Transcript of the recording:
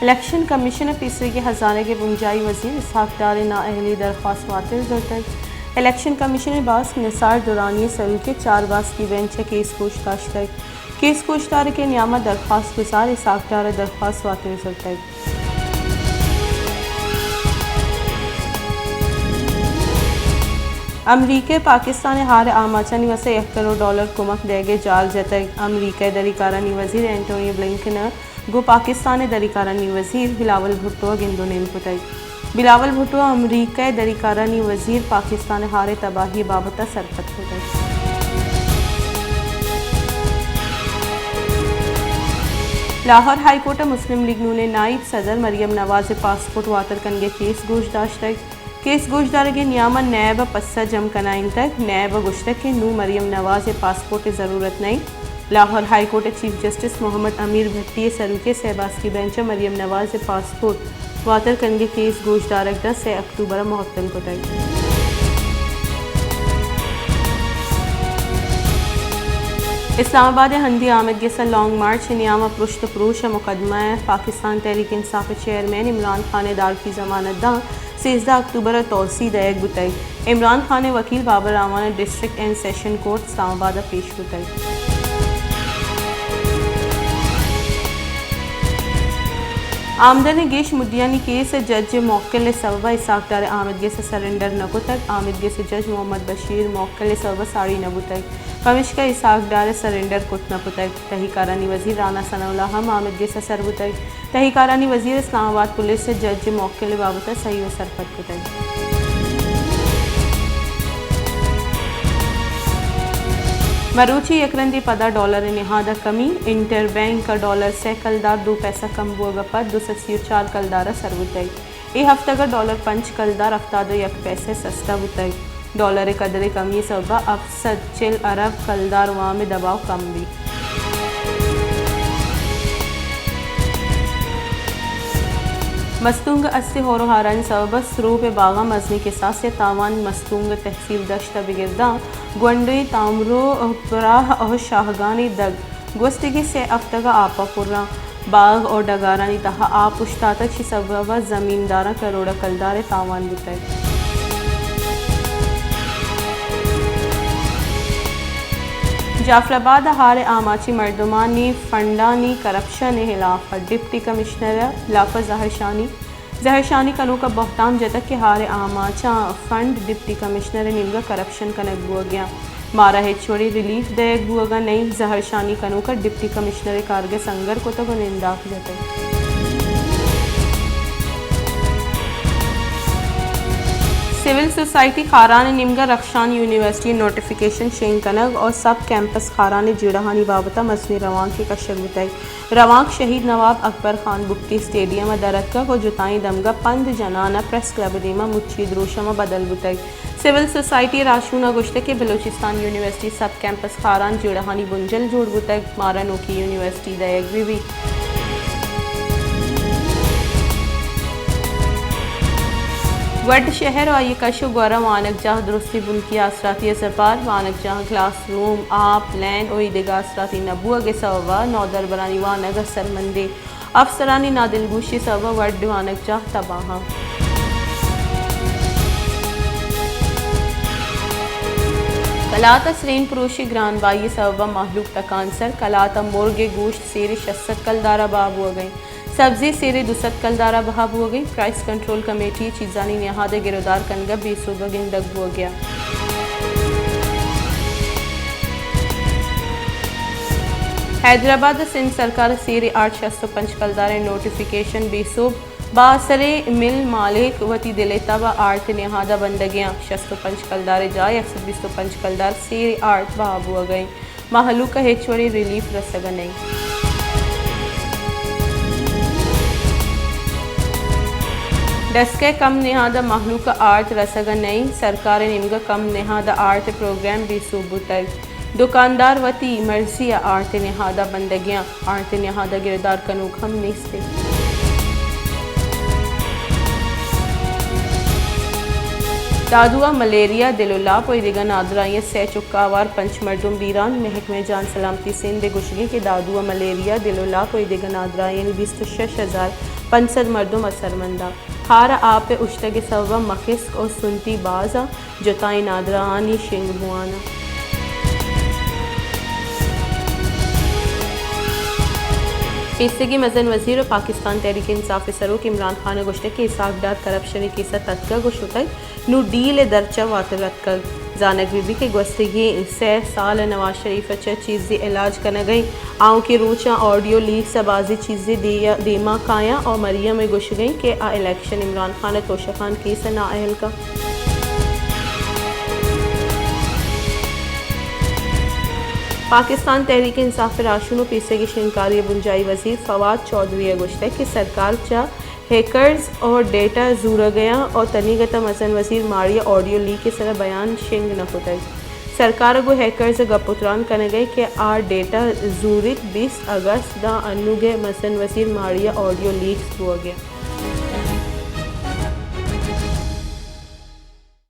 Election commission ءِ پیسریگیں ہزانگ ءِ بنجاہی وزیر اسحاق ڈار ءِ نااہلی ءِ درخواست واتر زرتگ۔ الیکشن کمیشن ءِ باسک نثار درانی ءِ سروکی ءَ چار باسکی بینچ ءَ کیس گوش داشتگ۔ کیس گوشدارگ ءِ نیام ءَ درخواست گزار اسحاق ڈار ءَ درخواست واتر زرتگ۔ امریکہ ءَ پاکستان ءِ ہار ءِ آماچانی واستہ یک کروڑ ڈالر کمک دئیگ ءِ جال جتگ۔ امریکہ ءِ دری کارانی وزیر اینٹونی بلنکن ءَ گوں پاکستان ءِ دری کارانی وزیر بلاول بھٹو ءَ گند ءُ نند کتگ۔ بلاول بھٹو ءَ امریکہ ءِ دری کارانی وزیر پاکستان ءِ ہار ءِ تباہی ءِ بابت ءَ سرپد کتگ۔ لاہور ہائی کورٹ ءَ مسلم لیگ نون ءِ نائب صدر مریم نواز ءِ پاسپورٹ واتر کنگ ءِ کیس گوش داشتگ۔ کیس گوشدارگ ءِ نیام ءَ نیب ءَ پسہ جم کنائینتگ۔ نیب ءَ گوشتگ کہ نوں مریم نواز ءِ پاسپورٹ ءِ ضرورت نہ انت۔ لاہور ہائی کورٹ ءِ چیف جسٹس محمد امیر بھٹی ءِ سروکی ءِ سئے باسکی بینچ ءَ مریم نواز ءِ پاسپورٹ واتر کنگ ءِ کیس گوشدارگ داں سئے اکتوبر ءَ مہتل کتگ۔ اسلام آباد ءَ ہندی آمدگس ءَ لانگ مارچ ءِ نیام ءَ پرشت ءُ پروش ءِ مقدمہ ءَ پاکستان تحریک انصاف ءِ چیئرمین عمران خان ءِ دارکی ضمانت داں سیزدہ اکتوبر ءَ توسیع دئیگ بوتگ۔ عمران خان ءِ وکیل بابر اعوان ءَ ڈسٹرکٹ اینڈ سیشن کورٹ اسلام آباد ءَ پیش بوتگ۔ آمدن ءِ گیش مدعیانی کیس ءَ جج ءِ موکل ءِ سبب ءَ اسحاق ڈار ءِ آمدگس ءَ سرنڈر نہ کتگ۔ آمدگس ءِ جج محمد بشیر موکل ءِ سبب ءَ ساڑی نہ بوتگ، پمیشکا اسحاق ڈار ءَ سرنڈر کت نہ کتگ۔ تہی کارانی وزیر رانا ثناء اللہ ہم آمدگس ءَ سر بوتگ۔ تہی کارانی وزیر ءَ اسلام آباد پولیس ءِ جج ءِ موکل ءِ بابت ءَ صحیح ءُ سرپد کتگ۔ مروچی یک رندے پدا ڈالر ءِ نہاد ءَ کمی، انٹر بینک ءَ ڈالر سئے کلدار دو پیسہ کم بوگ ءَ پد دو سد سی ءُ چار کلدار ءَ سر بوتگ۔ اے ہفتگ ءَ ڈالر پنچ کلدار ہفتاد ءُ یک پیسہ سستا بوتگ۔ ڈالر ءِ قدر ءِ کمی ءِ سبب ءَ ہفت سد چل ارب کلدار وام ءِ دباؤ کم بیت۔ مستونگ ءَ است ءِ ہور ءُ ہارانی سبب ءَ سروپ ءِ باغاں مزنیں کساسے ءَ تاوان۔ مستونگ ءِ تحصیل دشت ءَ بگر داں گونڈوئی، تامرو، پراہ ءُ شاہگانی دگ گوستگیں سئے ہفتگ ءَ آپ ءَ پراں۔ باغ ءُ ڈگارانی تہا آپ اوشتاتگ، چی سبب ءَ زمینداراں کروڑ ءَ کلدار ءِ تاوان بوتگ۔ جعفر آباد ءَ ہار ءِ آماچی مردمانی فنڈانی کرپشن ءِ ہلاپ ءَ ڈپٹی کمشنر ءِ ہلاپ ءَ زہرشانی زہرشانی کنوک ءَ بہتام جتگ کہ ہار ءِ آماچاں فنڈ ڈپٹی کمشنر ءِ نیمگ ءَ کرپشن کنگ بوگ ءَ انت۔ مارا ہچ وڑیں ریلیف دئیگ بوگ ءَ نہ انت۔ زہرشانی کنوک ءَ ڈپٹی کمشنر ءِ کارگ ءَ سنگر کتگ ءُ ننداک جتگ۔ سول سوسائٹی خاران ءِ نیمگ ءَ رخشان یونیورسٹی ءِ نوٹیفکیشن شنگ کنگ ءُ سب کیمپس خاران ءِ جیڑہانی بابت ءَ مزنیں روانکے کشگ بوتگ۔ روانک شہید نواب اکبر خان بگٹی اسٹیڈیم ءَ در اتکگ ءُ جتائیں دمگ ءَ پند جنان ءَ پریس کلب ءِ دیم ءَ مچی دروشم ءَ بدل بوتگ۔ سول سوسائٹی ءِ راہشون ءَ گوشتگ کہ بلوچستان یونیورسٹی سب کیمپس خاران جیڑہانی بنجل جوڑ بوتگ، مارا نوکیں یونیورسٹی دئیگ بہ بیت۔ وڈ شہر ءُ آئی ءِ کش ءُ گور ءَ وانگجاہ درستیں بنکی آسراتی ءِ زبہر، وانگجاہ کلاس روم، آپ، لین ءُ اے دگہ آسراتی نہ بوگ ءِ سبب ءَ نودربرانی وانگ ءَ سرمندیں افسرانی نادلگوشی ءِ سبب ءَ وڈ وانگجاہ تباہ اَنت۔ کلات ءَ سرین پروشی گران بہائی ءِ سبب ءَ مہلوک تکانسر، کلات ءَ مرگ ءِ گوشت سیر ءِ شش سد کلدار ءَ بہا بوگ ءَ اِنت۔ سبزی سیرے دو سد کلدار ءَ بہا بوگ ءَ اِنت۔ پرائس کنٹرول کمیٹی چیزانی نہاد ءِ گرودار کنگ ءَ بے سوب ءُ گندگ بوگ ءَ اِنت۔ حیدرآباد ءَ سندھ سرکار ءَ سیرے آرت شست ءُ پنچ کلدار ءِ نوٹیفکیشن بے سوب، باسریں مل مالک وتی دل ءِ تب ءَ آرت ءِ نہاد ءَ بندگ ءَ اَنت۔ شست ءُ پنچ کلدار ءِ جاہ ءَ یک سد بیست ءُ پنچ کلدار سیرے آرت بہا بوگ ءَ اِنت۔ مہلوک ءَ ہچ وڑیں ریلیف رسگ ءَ نہ اِنت۔ ڈسک ءِ کم نہاد ءَ مہلوک ءَ آرت رسگ ءَ نہ اِنت۔ سرکار ءِ نیمگ ءَ کم نہاد ءَ آرت ءِ پروگرام بے سوب بوتگ۔ دکاندار وتی مرضی ءَ آرت ءِ نہاد ءَ بندگ ءَ اَنت۔ آرت ءِ نہاد ءَ گرودار کنوک ہم نیست اِنت۔ دادو ءَ ملیریا، دل ءُ لاپ ءُ اے دگہ نادراہی ءَ سئے چک ءَ ہوار پنچ مردم بیران۔ محکمہ جان سلامتی سندھ ءِ گوشگ اِنت کہ دادو ءَ ملیریا، دل ءُ لاپ ءُ اے دگہ نادراہیانی بیست ءُ شش ہزار پنچ سد مردم اثرمند ء۔ ہار ء آپ ء اوشتگ ء سبب ء مکسک ء سنٹی باز ء جتائیں نادراہانی شنگ بوان ء۔ پیسگی مزن وزیر ء پاکستان تحریک انصاف ء سروک عمران خان ء گوشتگ کہ اسحاق ڈار کرپشن ء کیس ء تتکگ ء شتگ، نوں ڈیل ء درچ ء واتر اتکگ۔ زانگ بہ بیت کہ گوستگیں سئے سال ء نواز شریف ء چہ چیزے علاج کنگ ء انت، آؤکیں روچاں آڈیو لیکس ء بازیں چیزے دے-، دیما کایاں اور مریم ء گوشگ ء انت کہ آ الیکشن عمران خان ء توشکان کیس ء نااہل کنت۔ پاکستان تحریک انصاف ء راہشون و پیسگی شنگکاری ء بنجاہی وزیر فواد چوہدری ء گوشتگ کہ سرکار چہ ہیکرز اور ڈیٹا زورگ ء انت اور تنیگت ء مزن وزیر ماڑی ء آڈیو لیک ء سرا بیان شنگ نہ کتگ۔ سرکار ء گوں ہیکرز ء گپ و تران کنگ ء کہ آ ڈیٹا زوریت، بیست اگست داں انوگہ مزن وزیر ماڑی ء آڈیو لیکس بوگ ء انت۔